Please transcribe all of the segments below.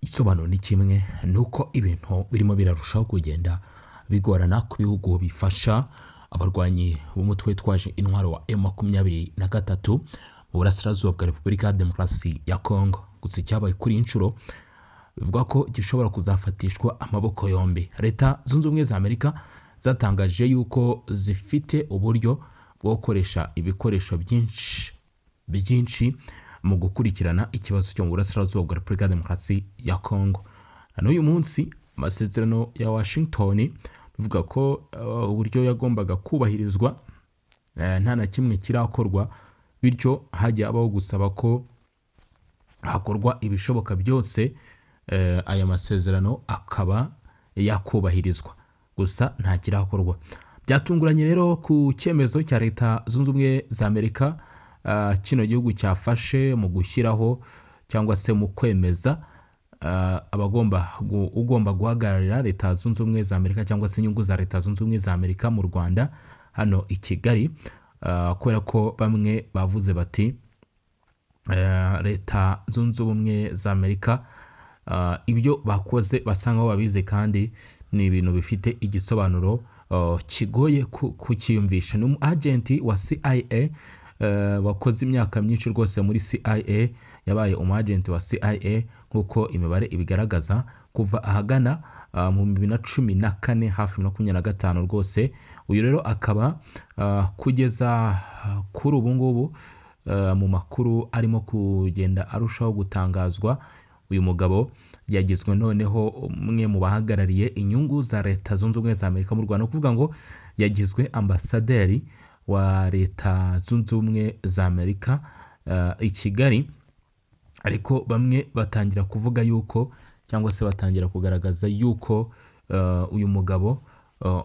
Igisobanuro ni kimwe, ni uko ibintu birimo birarushaho kugenda bigorana ku bihugu bifasha abarwanyi b'umutwe witwaje intwaro wa M23 mu burasirazuba bwa Repubulika ya Demokarasi ya Kongo. Gusa icyabaye kuri iyi nshuro bivuga ko gishobora kuzafatishwa amaboko yombi. Leta Zunze Ubumwe za Amerika zatangaje yuko zifite uburyo bwo gukoresha ibikoresho byinshi byinshi mu gukurikirana ikibazo cyo mu burasirazuba bwa Repubulika ya Demokarasi ya Kongo. Na n'uyu munsi amasezerano ya Washington bivuga ko uburyo yagombaga kubahirizwa nta na kimwe kirakorwa, bityo hajya habaho gusaba ko hakorwa ibishoboka byose aya masezerano akaba yakubahirizwa, gusa nta kirakorwa. Byatunguranye rero ku cyemezo cya Leta Zunze Ubumwe za Amerika, kino gihugu cyafashe mu gushyiraho cyangwa se mu kwemeza abagomba ugomba guhagararira Leta Zunze Ubumwe za Amerika cyangwa se inyungu za Leta Zunze Ubumwe za Amerika mu Rwanda hano i Kigali, kubera ko bamwe bavuze bati Leta Zunze Ubumwe za Amerika ibyo bakoze basa nkaho babizi, kandi ni ibintu bifite igisobanuro kigoye kukiyumvisha. Ni umu agent wa CIA wakoze imyaka myinshi rwose muri CIA, yabaye umu agent wa CIA nk'uko imibare ibigaragaza kuva ahagana mu 2014, hafi 25 rwose. Uyu rero akaba kugeza kuri ubu ngubu, mu makuru arimo kugenda arushaho gutangazwa, uyu mugabo yagizwe noneho umwe mu bahagarariye inyungu za Leta Zunze Ubumwe za Amerika mu Rwanda, ni ukuvuga ngo yagizwe ambasaderi wa Leta Zunze Ubumwe za Amerika i Kigali. Ariko bamwe batangira kuvuga yuko cyangwa se batangira kugaragaza yuko uyu mugabo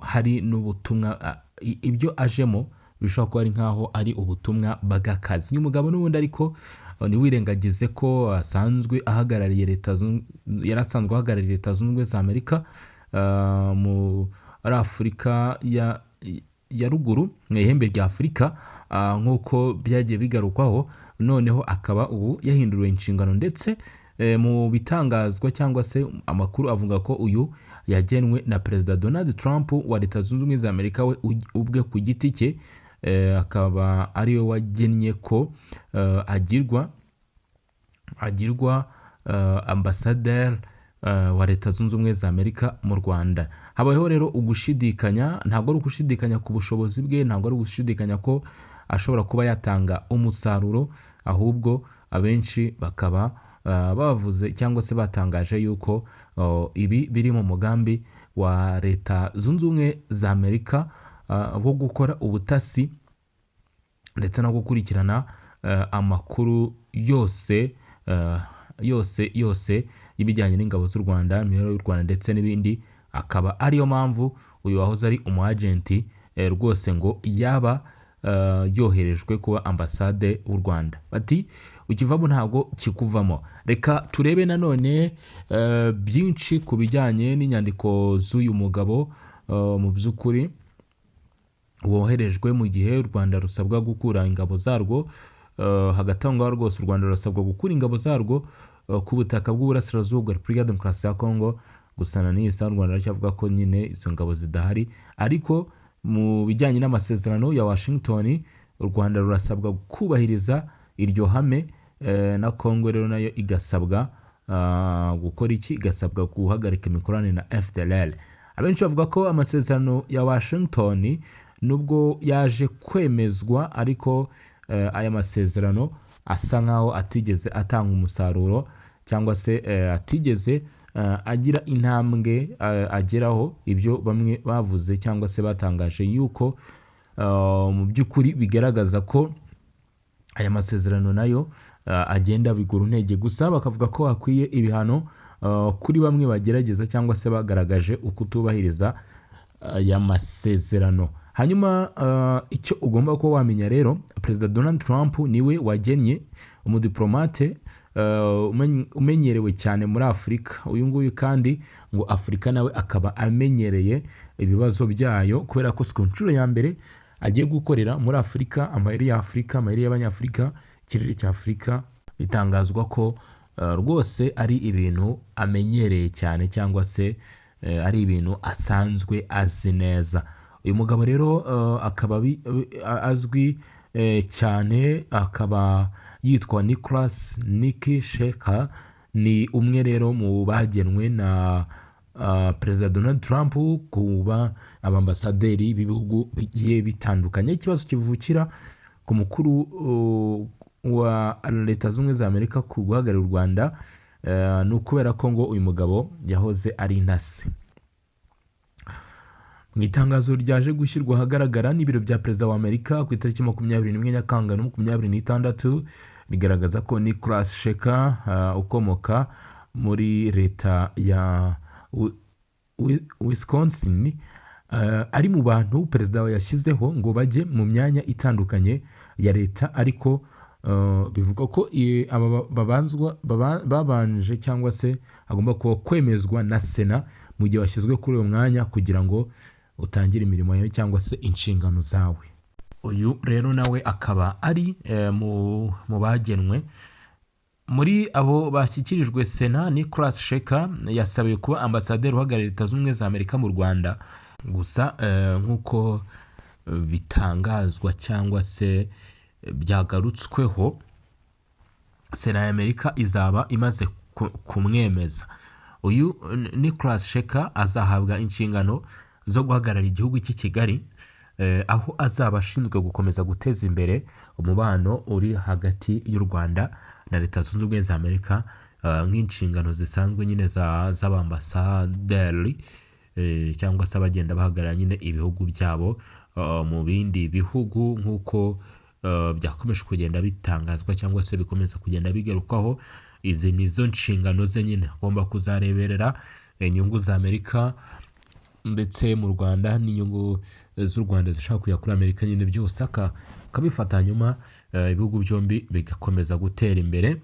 hari n'ubutumwa, ibyo ajemo bishobora kuba ari nkaho ari ubutumwa bw'akazi. Uyu mugabo n'ubundi ariko ntiwirengagize ko asanzwe ahagarariye leta yari asanzwe ahagarariye Leta Zunze Ubumwe za Amerika muri Afurika ya ruguru, mu ihembe rya Afurika, nk'uko byagiye bigarukwaho. Noneho akaba ubu yahinduriwe inshingano, ndetse mu bitangazwa cyangwa se amakuru avuga ko uyu yagenwe na Perezida Donald Trump wa Leta Zunze Ubumwe za Amerika we ubwe ku giti cye, akaba ariwe wagennye ko agirwa ambasaderi wa Leta Zunze Ubumwe za Amerika mu Rwanda. Habayeho rero ugushidikanya. Ntabwo ari ugushidikanya ku bushobozi bwe, ntabwo ari ugushidikanya ko ashobora kuba yatanga umusaruro, ahubwo abenshi bakaba bavuze cyangwa se batangaje yuko ibi biri mu mugambi wa Leta Zunze Ubumwe za Amerika wo gukora ubutasi ndetse no gukurikirana amakuru yose yose yose y'ibijyanye n'ingabo z'u Rwanda, imibereho y'u Rwanda ndetse n'ibindi, akaba ariyo mpamvu uyu wahoze ari umu agent rwose ngo yaba yoherejwe kuba ambasade w'u Rwanda. Bati ukivamo ntabwo kikuvamo. Reka turebe nanone byinshi ku bijyanye n'inyandiko z'uyu mugabo mu by'ukuri woherejwe mu gihe u Rwanda rusabwa gukura ingabo zarwo. Hagati aho ngaho rwose u Rwanda rurasabwa gukura ingabo zarwo ku butaka bw'uburasirazuba bwa Repubulika ya Demokarasi ya Kongo. Gusa na n'iyi saha u Rwanda ruracyavuga ko nyine izo ngabo zidahari, ariko mu bijyanye n'amasezerano ya Washington u Rwanda rurasabwa kubahiriza iryo hame, na Kongo rero nayo igasabwa gukora iki? Igasabwa guhagarika imikoranire na FDLR. Abenshi bavuga ko amasezerano ya Washington nubwo yaje kwemezwa, ariko aya masezerano asa nkaho atigeze atanga umusaruro cyangwa se atigeze agira intambwe ageraho. Ibyo bamwe bavuze cyangwa se batangaje yuko mu by'ukuri bigaragaza ko aya masezerano nayo agenda bigura intege, gusa bakavuga ko hakwiye ibihano kuri bamwe bagerageza cyangwa se bagaragaje ukutubahiriza aya masezerano. Hanyuma icyo ugomba kuba wamenya rero, Perezida Donald Trump niwe wagennye umudiplomate umenyerewe cyane muri Afurika. Uyu nguyu kandi ngo Afurika nawe akaba amenyereye ibibazo byayo, kubera ko si ku nshuro ya mbere agiye gukorera muri Afurika. Amayeri ya Afurika, amayeri y'Abanyafurika, ikirere cya Afurika, bitangazwa ko rwose ari ibintu amenyereye cyane cyangwa se ari ibintu asanzwe azi neza. Uyu mugabo rero akaba azwi cyane, akaba yitwa Nicholas Nick Sheka. Ni umwe rero mu bagenwe na Perezida Donald Trump kuba abambasaderi b'ibihugu bigiye bitandukanye. Ikibazo kivukira ku mukuru wa Leta Zunze Ubumwe za Amerika ku guhagararira u Rwanda, ni ukubera ko ngo uyu mugabo yahoze ari intasi. Mu itangazo ryaje gushyirwa ahagaragara n'ibiro bya Perezida wa Amerika ku itariki 21 Nyakanga na 26, rigaragaza ko Nicholas Sheka, ukomoka muri leta ya Wisconsin, ari mu bantu perezida yashyizeho ngo bajye mu myanya itandukanye ya leta, ariko bivugwa ko aba babanje cyangwa se agomba kuba kwemezwa na Sena mu gihe washyizwe kuri uwo mwanya kugira ngo utangire imirimo yawe cyangwa se inshingano zawe. Uyu rero nawe akaba ari mu bagenwe. Muri abo bashyikirijwe Sena, Nicholas Sheka yasabiwe kuba ambasaderi uhagarariye Leta Zunze Ubumwe za Amerika mu Rwanda. Gusa nk'uko bitangazwa cyangwa se byagarutsweho, Sena ya Amerika izaba imaze kumwemeza. Uyu Nicholas Sheka azahabwa inshingano zo guhagarara igihugu cy'i Kigali, aho azaba ashinzwe gukomeza guteza imbere umubano uri hagati y'u Rwanda na Leta Zunze Ubumwe za Amerika, nk'inshingano zisanzwe nyine z'abambasaderi, cyangwa se abagenda bahagarara nyine ibihugu byabo mu bindi bihugu, nk'uko byakomeje kugenda bitangazwa cyangwa se bikomeza kugenda bigarukwaho. Izi ni zo nshingano ze nyine, agomba kuzareberera inyungu za Amerika ndetse mu Rwanda n'inyungu z'u Rwanda zishaka kujya kuri Amerika nyine, byose akabifata, nyuma ibihugu byombi bigakomeza gutera imbere.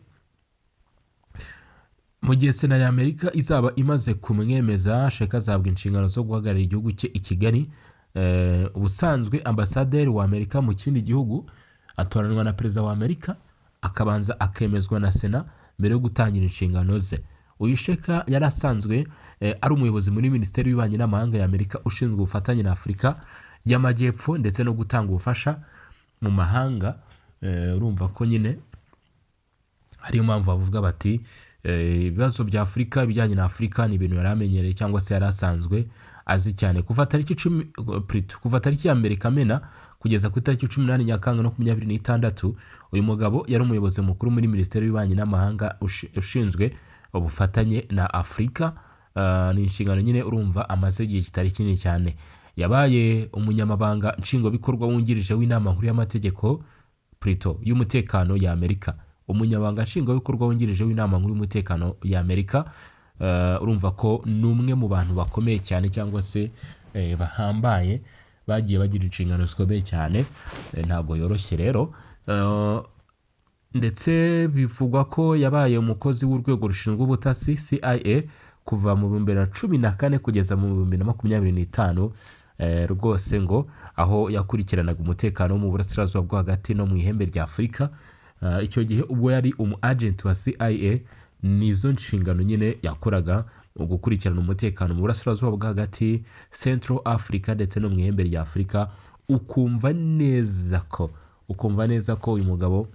Mu gihe Sena ya Amerika izaba imaze kumwemeza, Sheka azahabwa inshingano zo guhagararira igihugu cye i Kigali. Ubusanzwe ambasaderi wa Amerika mu kindi gihugu atoranwa na Perezida wa Amerika, akabanza akemezwa na Sena mbere yo gutangira inshingano ze. Uyu Sheka yari asanzwe ari umuyobozi muri Minisiteri y'Ububanyi n'Amahanga ya Amerika ushinzwe ubufatanye na Afurika y'Amajyepfo ndetse no gutanga ubufasha mu mahanga. Urumva ko nyine ariyo mpamvu bavuga bati ibibazo bya Afurika, ibijyanye na Afurika ni ibintu yari amenyereye cyangwa se yari asanzwe azi cyane. Kuva tariki 10, plutôt, kuva tariki ya 1 Kamena kugeza ku itariki 18 Nyakanga 26, uyu mugabo yari umuyobozi mukuru muri Minisiteri y'Ububanyi n'Amahanga ushinzwe ubufatanye na Afurika. Ni inshingano nyine urumva amaze igihe kitari kinini cyane. Yabaye umunyamabanga nshingwabikorwa wungirije w'inama nkuru y'amategeko, plutôt y'umutekano ya Amerika, umunyamabanga nshingwabikorwa wungirije w'inama nkuru y'umutekano ya Amerika. Urumva ko ni umwe mu bantu bakomeye cyane cyangwa se bahambaye, bagiye bagira inshingano zikomeye cyane. Ntabwo yoroshye rero. Ndetse bivugwa ko yabaye umukozi w'urwego rushinzwe ubutasi CIA kuva mu 2014 kugeza mu 2025, rwose ngo aho yakurikiranaga umutekano wo mu burasirazuba bwo hagati no mu ihembe rya Afurika. Icyo gihe ubwo yari umu agent wa CIA, nizo nshingano nyine yakoraga mu gukurikirana umutekano mu burasirazuba bwo hagati, Central Africa ndetse no mu ihembe rya Afurika. Ukumva neza ko uyu mugabo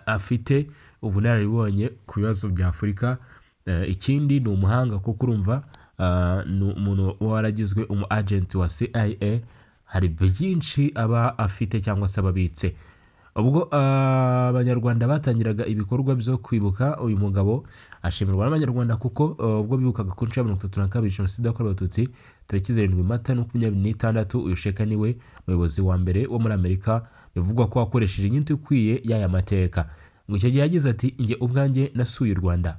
afite ubunararibonye ku bibazo bya Afurika. Ikindi ni umuhanga, kuko urumva ni umuntu waragizwe umu agent wa CIA, hari byinshi aba afite cyangwa se aba abitse. Ubwo Abanyarwanda batangiraga ibikorwa byo kwibuka, uyu mugabo ashimirwa n'Abanyarwanda kuko ubwo bibukaga ku nshuro ya 32 Jenoside yakorewe Abatutsi tariki 7 Mata 26, uyu Sheka niwe muyobozi wa mbere wo muri Amerika bivugwa ko wakoresheje inyito ikwiye y'aya mateka. Ngo icyo gihe yagize ati: "Njye ubwanjye nasuye u Rwanda,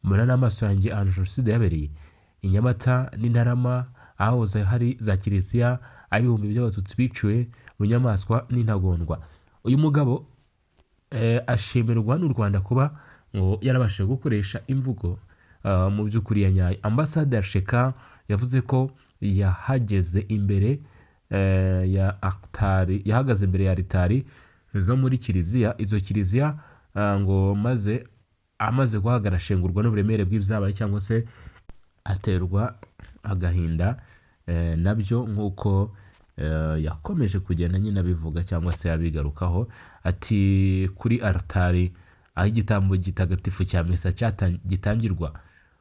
mbona n'amaso yanjye ahantu jenoside yabereye, i Nyamata n'i Ntarama, ahahoze hari za kiliziya, aho ibihumbi by'Abatutsi biciwe mu nyamaswa n'intagondwa." Uyu mugabo ashimirwa n'u Rwanda kuba ngo yarabashije gukoresha imvugo mu by'ukuri ya nyayo. Ambasaderi Sheka yavuze ko yahageze imbere ya altari, yahagaze imbere ya alitari zo muri kiliziya, izo kiliziya, ngo maze Amaze guhagarara ashengurwa n'uburemere bw'ibyabaye cyangwa se aterwa agahinda nabyo, nk'uko yakomeje kugenda nyine abivuga cyangwa se abigarukaho. Ati kuri altari, aho igitambo gitagatifu cya misa gitangirwa,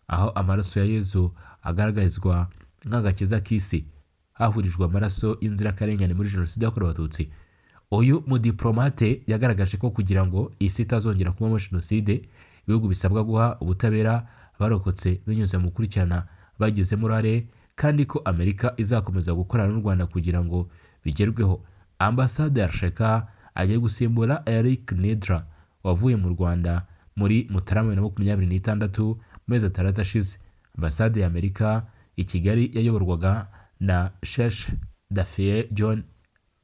aho amaraso ya Yezu agaragarizwa nk'agakiza k'isi, hahurijwe amaraso y'inzirakarengane muri Jenoside yakorewe Abatutsi. Uyu mudiplomate yagaragaje ko kugira ngo isi itazongera kubamo jenoside, ibihugu bisabwa guha ubutabera abarokotse binyuze mu gukurikirana bagizemo uruhare, kandi ko Amerika izakomeza gukorana n'u Rwanda kugira ngo bigerweho. Ambasaderi Sheka agiye gusimbura Eric Nidra wavuye mu Rwanda muri Mutarama 2026, mu mezi 6 ashize. Ambasade ya Amerika i Kigali yayoborwaga na Sheikh Dafier John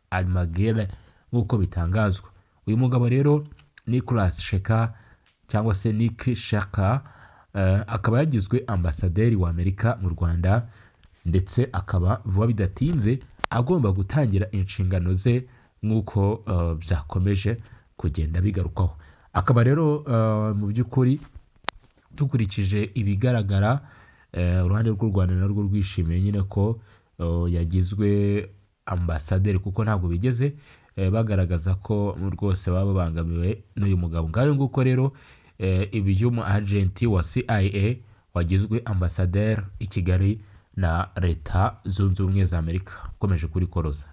Almagere nk'uko bitangazwa. Uyu mugabo rero Nicholas Sheka cyangwa se Nick Shaka, akaba yagizwe ambasaderi wa Amerika mu Rwanda, ndetse akaba vuba bidatinze agomba gutangira inshingano ze nk'uko byakomeje kugenda bigarukwaho. Akaba rero mu by'ukuri dukurikije ibigaragara, uruhande rw'u Rwanda narwo rwishimiye nyine ko yagizwe ambasaderi, kuko ntabwo bigeze bagaragaza ko rwose baba babangamiwe n'uyu mugabo. Ngayo nguko rero iby'umu agenti wa CIA wagizwe ambasaderi i Kigali na Leta Zunze Ubumwe za Amerika. Ukomeje kuri koroza.